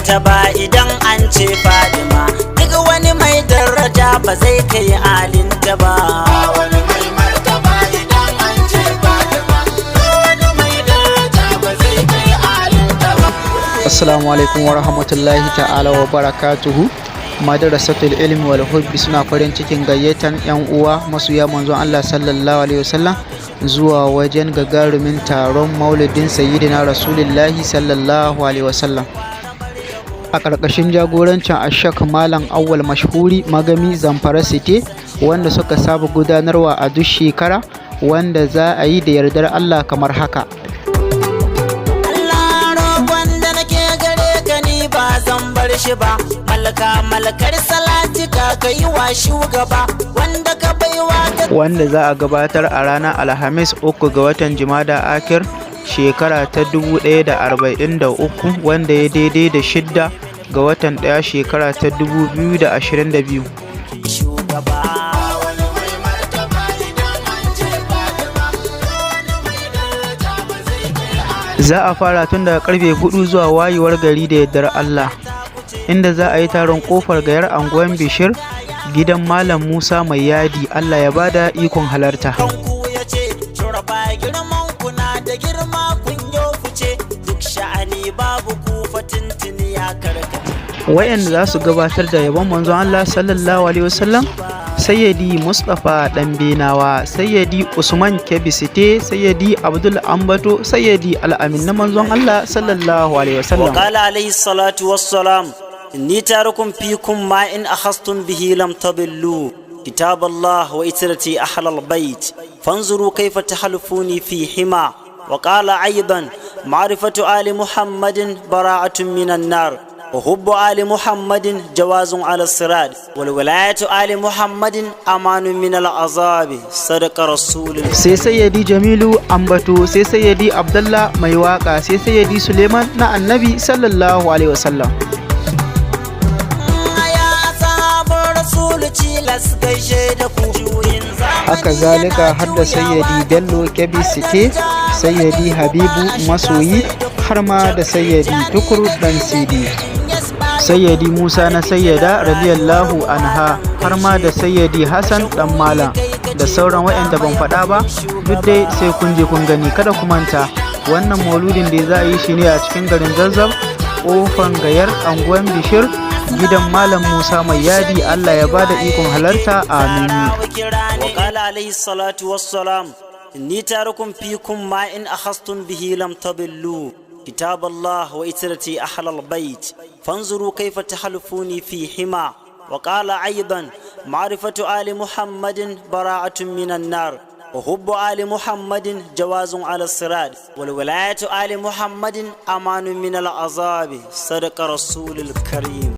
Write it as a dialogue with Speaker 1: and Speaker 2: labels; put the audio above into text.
Speaker 1: Martaba idan an ce Fadima, duk wani mai daraja ba zai kai alinta ba.
Speaker 2: Wani mai martaba idan an ce Fatima, wani mai daraja ba zai kai alinta ba.
Speaker 3: Assalamu alaikum wa rahmatullahi ta'ala wa barakatuhu. Madrasatul Ilmi wal Hubbi suna farin cikin gayyatan 'yan uwa masoya manzon Allah sallallahu alaihi wasallam zuwa wajen gagarumin taron Maulidin Sayyidina Rasulullahi sallallahu alaihi wasallam, a ƙarƙashin jagorancin Ashak Malam Awwal Mashhuri Magami, Zamfara State, wanda suka saba gudanarwa a duk shekara, wanda za a yi da yardar Allah kamar haka.
Speaker 1: Allah, roƙon da nake gare ka ni ba zan bar shi ba. Malaka malakar salatika ka yi wa shugaba wanda ka baiwa ta
Speaker 3: Wanda za a gabatar a ranar Alhamis, 3 ga watan Jumada Akir, shekara ta 1043, wanda ya daidai da 6 ga watan 1, shekara ta 2022.
Speaker 1: Shugaba.
Speaker 2: Wani mai martaba idan an ce Fatima, wani mai daraja ba zai kai alinta.
Speaker 3: Za a fara tun daga karfe 4 zuwa wayewar gari da yardar Allah, inda za a yi taron Kofar Gayar, Anguwan Bishir, gidan Malam Musa Mai Yadi. Allah ya bada ikon halarta.
Speaker 1: Kanku ya ce shuraba, girman ku na da girma, kun yo fice, duk sha'ani babu ku fatintini ya karkace.
Speaker 3: Wayanda za su gabatar da yabon manzon Allah sallallahu alaihi wasallam: Sayyidi Mustapha Ɗanbenawa, Sayyidi Usman Kebisite, Sayyidi Abdul Ambato, Sayyidi Al'amin na manzon Allah sallallahu alaihi wasallam.
Speaker 1: وقال عليه الصلاة والسلام: إني تارك فيكم ما إن أخذتم به لم تضلوا، كتاب الله وإترتي أهل البيت، فانظروا كيف تخلفوني في حما. وقال أيضا: معرفة آل محمد براءة من النار، وحب آل محمد جواز على الصراط، والولاية آل محمد أمان من العذاب. صدق رسول الله.
Speaker 3: Sai Sayyidi Jamilu Ambato, sai Sayyidi Abdullah Mai Waka, sai Sayyidi Suleiman na Annabi sallallahu alaihi wasallam.
Speaker 1: Ya sahabin Rasulu, cilas gaishe da ku juyin zamani.
Speaker 3: Haka zalika har da Sayyidi Bello Kebbi State, Sayyidi Habibu Masoyi, har ma da Sayyidi Tukur Dan Sidi, Sayyidi Musa na Sayyada radiyallahu anha, har ma da Sayyidi Hassan Dan Malam, da sauran waɗanda ban faɗa ba. Duk dai sai kun je kun gani. Kada ku manta, wannan mauludin da za a yi shi ne a cikin garin Zazzau, Kofan Gayar, Anguwan Bishir, gidan Malam Musa Mai Yadi. Allah ya bada ikon halarta, amin.
Speaker 1: وقال عليه الصلاة والسلام: إني تارك فيكم ما إن أخذتم به لم تضلوا، كتاب الله وإترتي أهل البيت، فانظروا كيف تخلفوني في حما. وقال أيضا: معرفة آل محمد براءة من النار، وحب آل محمد جواز على الصراط، والولاية آل محمد أمان من العذاب. صدق رسول الكريم.